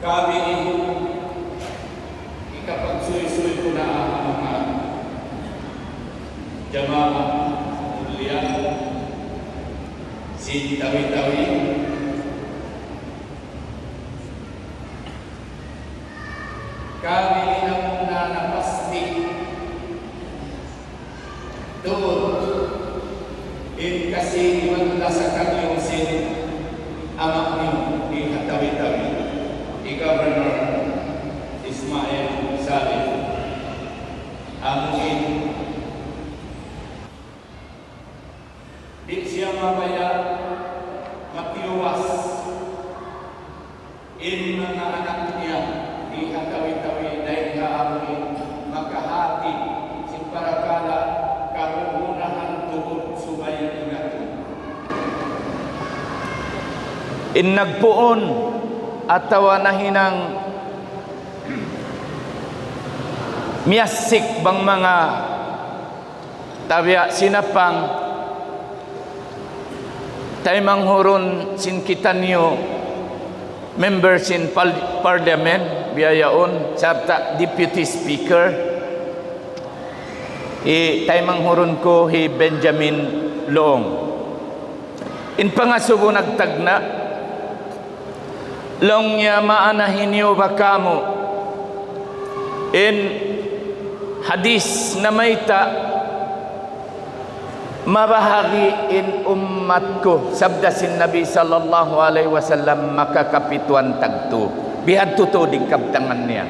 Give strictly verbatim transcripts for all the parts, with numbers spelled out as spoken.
Kami, hikapagsuysuy ku na ha manga jamaa mulia sin Tawi-Tawi. Kami hinang na napasti tuud in kasi iban lasa kaniyu sin ama' niyu di ha Tawi-Tawi, hi Governor Ismail Saleh. Amu in di' siya mabaya' matiwas in manga anak niya di ha Tawi-Tawi dayn ha amu in makahati sin parakala' kagunahan tuud subay ingatun. In nagpuun atawa nahinang miyasik bang manga tabiya' sinapang, taymanghud sin kitaniyu member sin pal-, parliament, biya' yaun, sarta' deputy speaker, hi taymanghud ku hi Benjamin Loong. In pangasubu nagtagna', laung niya maana hiniyu ba kamu in hadith namayta' mabahagi' in ummat ku, sabda sin Nabi sallallahu alayhi wasallam, makakapituan tagtu. Bihadtu tuud in kabtangan niya.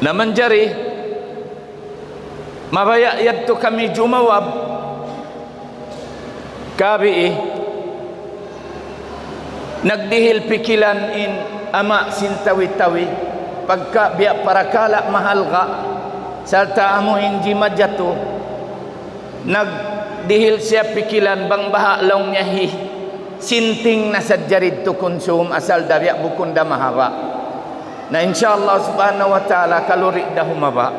Na manjari, mabaya' yadtu kami jumawab. Kabii, nagdihil pikilan in ama' sin Tawi-Tawi, pagka biya' parakala' mahalga', sarta' amu in jimajatu, nagdihil siya pikilan bang baha' laung niya hi sinting na sadja didtu kunsum asal da biya' bukun da mahaba'. Na insya Allah subhanahu wa ta'ala kaluri da humaba'.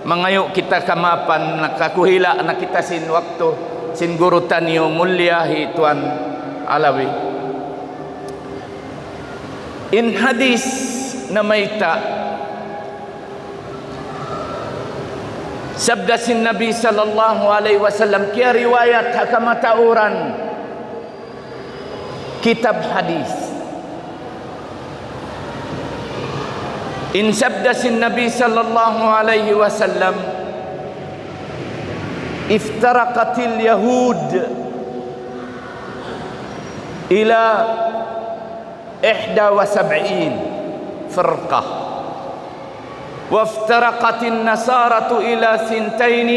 Mangayu' kita kamaapan, nakakuhila' na kita sin waktu sin guru taniyu mulia hi Tuan Alawi. In hadith namayta', sabda sin Nabi sallallahu alayhi wasallam, kiyariwayat ha kamatauran kitab hadith. In sabda sin Nabi sallallahu alayhi wasallam, افترقت اليهود إلى إحدى وسبعين فرقة، وافترقت النصارى إلى ثنتين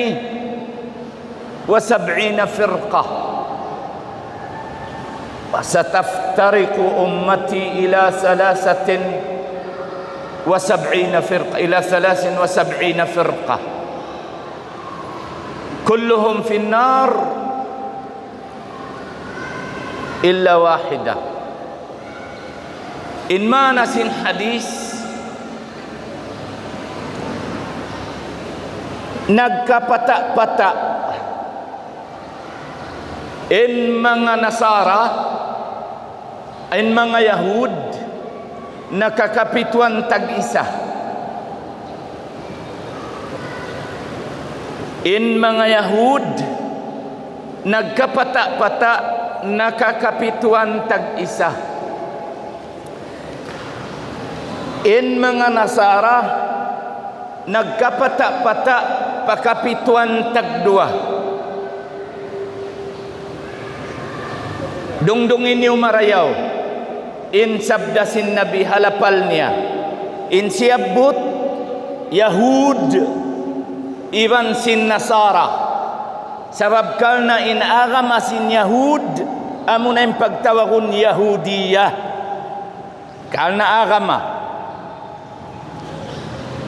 وسبعين فرقة، وستفترق أمتي إلى ثلاثة وسبعين فرقة، إلى ثلاث وسبعين فرقة، كلهم في النار إلا واحدة. In maana sin hadith, nagkapata'-pata' in manga Nasara, in manga Yahud, nakakapituan tag-isa. In manga Yahud, nagkapata'-pata', nakakapituan tag-isa. In manga Nasara, nagkapata'-pata', pakapituan tagduwa. Dungdungi niyu marayaw in sabda sin Nabi ha lapal niya. In siyabbut Yahud iban sin Nasara. Sabab karna' in agama sin Yahud, amuna in pagtawagun Yahudiya. Karna' agama.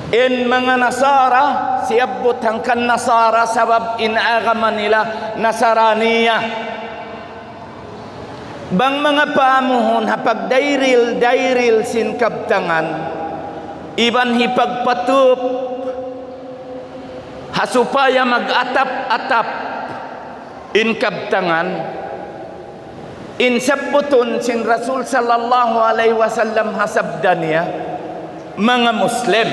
In manga Nasara, siyabbut hangkan Nasara sabab in agama nila Nasaraniya. Bang manga paamuhun ha pagdayril-dayril sin kabtangan, iban hipagpatup ha supaya mag-atap-atap in kabtangan, In sabbutun sin Rasul sallallahu alayhi wasallam ha sabda niya, manga Muslim.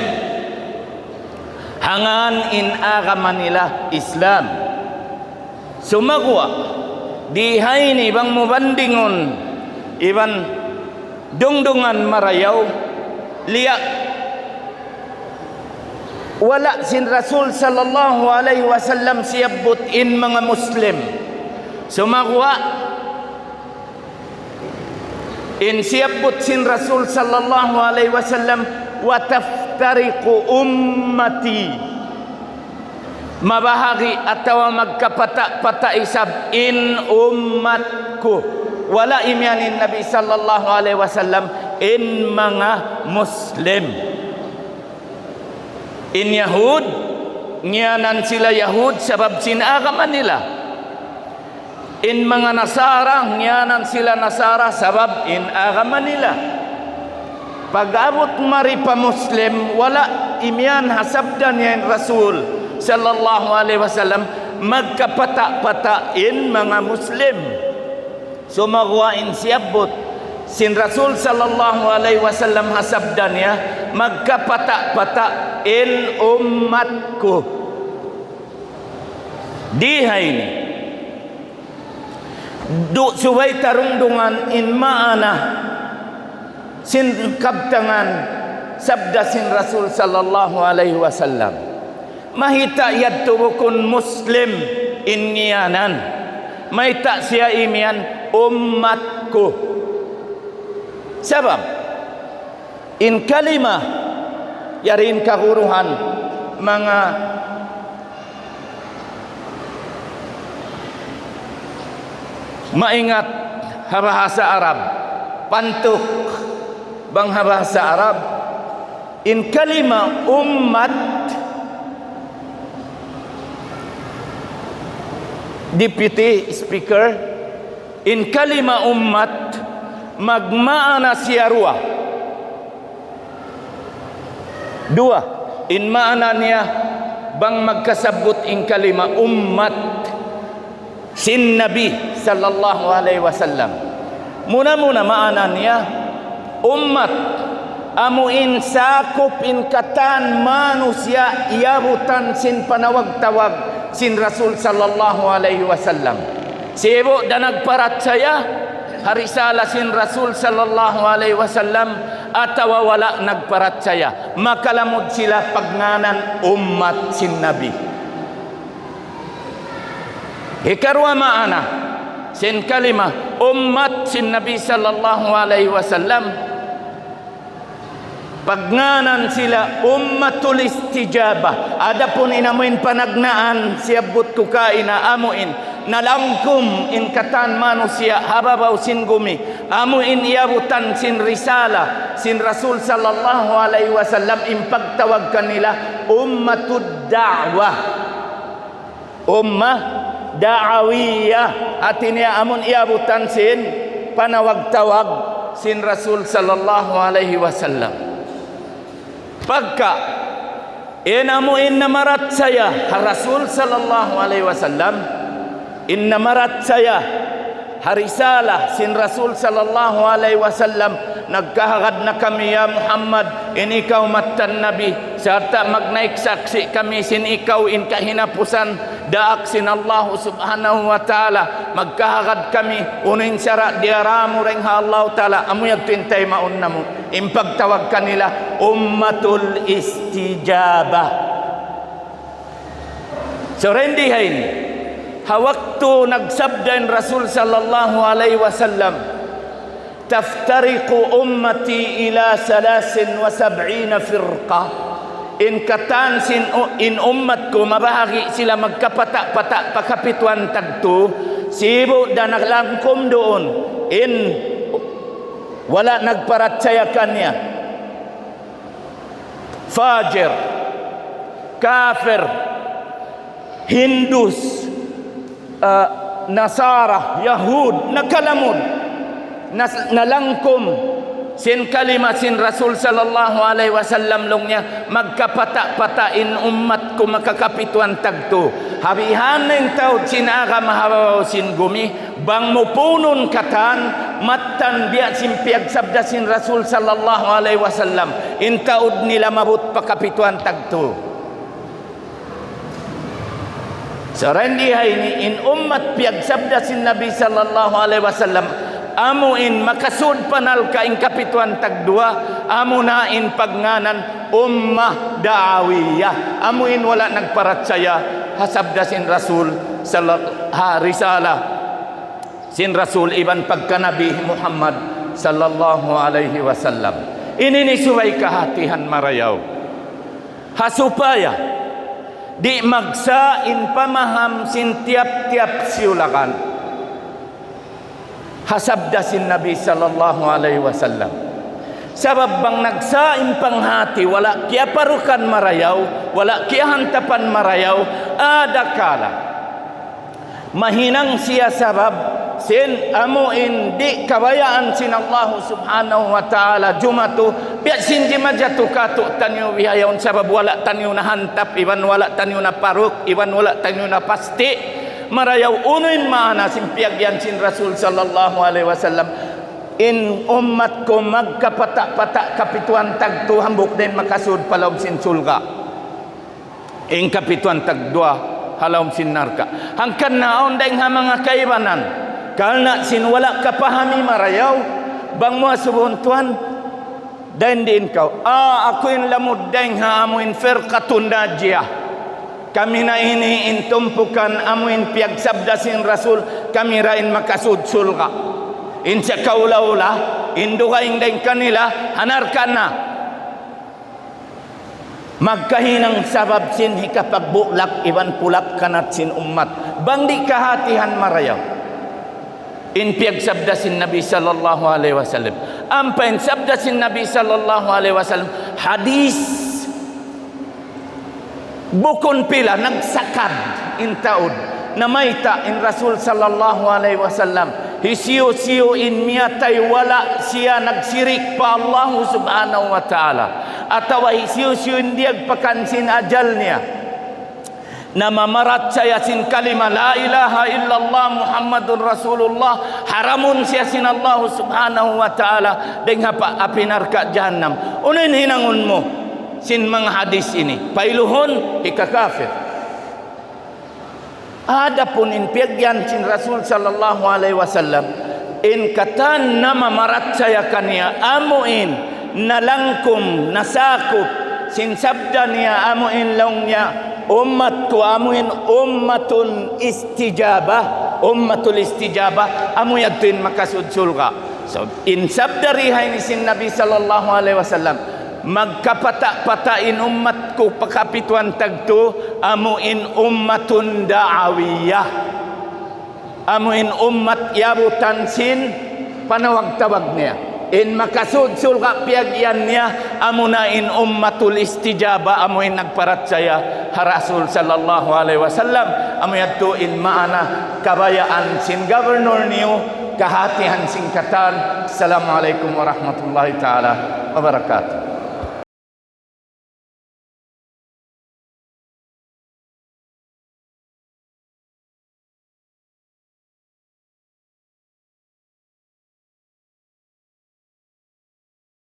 Hangkan in agama nila Islam. Sumagawa', di ha ini bang mu bandingun iban dungdungan marayaw, liya wala' sin Rasul sallallahu alayhi wasallam siyabbut in manga Muslim. Sumagawa', in siyabbut sin Rasul sallallahu alayhi wasallam, وتفترق أمتي. Mabahagi' atawa magkapata'-pata' isab in ummat ku. Wala' imiyan in Nabi sallallahu alayhi wasallam in manga Muslim. In Yahud, ngiyanan sila Yahud sabab sin agama nila. In manga Nasara, ngiyanan sila Nasara sabab in agama nila. Pag-abut mari pa Muslim, wala' imiyan ha sabda niya in Rasul sallallahu alayhi wasallam, magkapata'-pata' in manga Muslim. Sumagawa' in siyabbut sin Rasul sallallahu alayhi wasallam ha sabda niya, magkapata'-pata' in ummat ku. Di ha ini. Du subay ta dungdungan in maana sin kabtangan sabda sin Rasul sallallahu alayhi wasallam. Mayta' yadtu bukun Muslim in ngiyanan. Mayta' siya imiyan ummat ku. Sabab, in kalima, yari in kaguruhan, manga maingat ha bahasa Arab, pantuk bang ha bahasa Arab, in kalima ummat, Deputy Speaker, in kalima ummat, magmaana siya duwa. Duwa, in maana niya bang magkasabbut in kalima ummat sin Nabi sallallahu alayhi wasallam. Muna-muna maana niya, ummat, amu in sakup in katan manusiya' iyabutan sin panawag-tawag sin Rasul sallallahu alayhi wasallam. Sibu' da nagparachaya ha risala sin Rasul sallallahu alayhi wasallam atawa wala' nagparachaya, makalamud sila pagngānan ummat sin Nabi. Hikaruwa maana sin kalima ummat sin Nabi sallallahu alayhi wasallam, pagngānan sila ummatul istijabah. Adapun in amu in panagnaan siyabbut ku kaina, amu in nalangkum in katan manusiya' ha babaw sin gumi, amu in iyabutan sin risala sin Rasul sallallahu alayhi wasallam, in pagtawag kanila ummatud da'wah. Ummah da'awiyah, hāti niya amun iyabutan sin panawag-tawag sin Rasul sallallahu alayhi wasallam. Pagka in amu in namarachaya ha Rasul sallallahu alayhi wasallam, in namarachaya ha risala sin Rasul sallallahu alayhi wasallam, nagkahagad na kami, ya Muhammad, in ikaw mattan Nabi, sarta' magnaik saksi' kami sin ikaw in kahinapusan daak sin Allahu subhanahu wa ta'ala. Magkahagad kami, unu in sara' diyara mu dayn ha Allahu ta'ala, amu yadtu in taymaun namu'. In pagtawag kanila ummatul istijabah. So, dayn di ha ini, ha waktu nagsabda in Rasul sallallahu alayhi wasallam, تفترق أمتي إلى ثلاث وسبعين فرقة. In katan sin u-, in ummat ku mabahagi' sila magkapata'-pata' pa kapituan tagtu, sibu' da nalangkum duun in wala' nagparachaya kaniya. Fajir, kafir, Hindus, ah, Nasara, Yahud, nakalamud, nas-, nalangkum Sin kalima sin Rasul sallallahu alayhi wasallam laung niya, magkapata-pata in ummat ku makakapituan tagtu. Habihan na in taud sin agama ha babaw sin gumi, bang mu punun katan, mattan biya' sin piyagsabda sin Rasul sallallahu alayhi wasallam, in taud nila maabut pa kapituan tagtu. Sa' dayn di ha ini, in ummat piyagsabda sin Nabi sallallahu alayhi wasallam, amu in makasud pa narka' in kapituan tagduwa, amu na in pagngānan ummah da'awiyah. Amu in wala' nagparachaya ha sabda sin Rasul salla-, ha risala sin Rasul iban pagka Nabi Muhammad sallallahu alayhi wasallam. Ini ini subay kahatihan marayaw. Ha supaya di' magsa' in pamaham sin tiyap-tiyap siyulakan ha sabda sin Nabi sallallahu alayhi wasallam. Sabab bang nagsa' in panghati, wala' kiyaparukan marayaw, wala' kiyahantapan marayaw, adakala mahinang siya sabab sin amu in di' kabayaan sin Allahu subhanahu wa ta'ala jumatu, biya' sin jimatu katu' taniyu bihaun sabab wala' taniyu nahantap, iban wala' taniyu naparuk, iban wala' taniyu napasti'. Marayaw unu in maana sin piyag'iyan sin Rasul sallallahu alayhi wasallam, in ummat ku magkapata-pata kapituan tagtu hambuuk da in makasud pa lawm sin sulga'. In kapituan tagduwa ha lawm sin narka'. Hangkan na awn dayng ha manga kaibanan, karna' sin wala' kapahami marayaw, bang mu asubuhun tuwan, dayn diin kaw. Ah, aku in lamud dayng ha amu in firqatun najiyah. Kami na ini in tumpukan amu in piyagsabda sin Rasul, kami ra in makasud sulga'. In sakaula-ula, in dugaing dayng kanila, ha narka' na. Magkahinang sabab sin hikapagbulak iban pulak kanat sin ummat. Bang di' kahatihan marayaw in piyagsabda sin Nabi sallallahu alayhi wasallam. Ampa in sabda sin Nabi sallallahu alayhi wasallam, hadis bukun pila nagsakad in taud. Namayta' in Rasul sallallahu alayhi wasallam, hisiyu-siyu in miyatay wala' siya nagsirik pa Allahu subhanahu wa ta'ala, atawa hisiyu-siyu in diyagpakan sin ajal niya, namamarachaya sin kalima la ilaha illallah Muhammadun Rasulullah, haramun siya sin Allahu subhanahu wa ta'ala dayng ha pa-, api narka' jahannam. Unu in hinangun mu sin manga hadis ini? Pailuhun, hikakafir. Adapun in piyag'iyan sin Rasul sallallahu alayhi wasallam, in katan namamarachaya kaniya, amu in nalangkum, nasakup sin sabda niya, amu in laung niya, ummat ku amu in ummatun istijabah, ummatul istijabah, amu yadtu in makasud sulga'. So, in sabda di ha ini sin Nabi sallallahu alayhi wasallam, magkapata-pata in ummat ku pa kapituan tagtu, amu in ummatun da'awiyah. Amu in ummat iyabutan sin panawag-tawag niya. In makasud sulga' piyag'iyan niya, amu na in ummatul istijabah, amu in nagparachaya ha Rasul sallallahu alayhi wasallam, amu yadtu in maana kabayaan sin governor niyu, kahatihan sin katan. Assalamu alaykum warahmatullahi ta'ala wabarakatuh.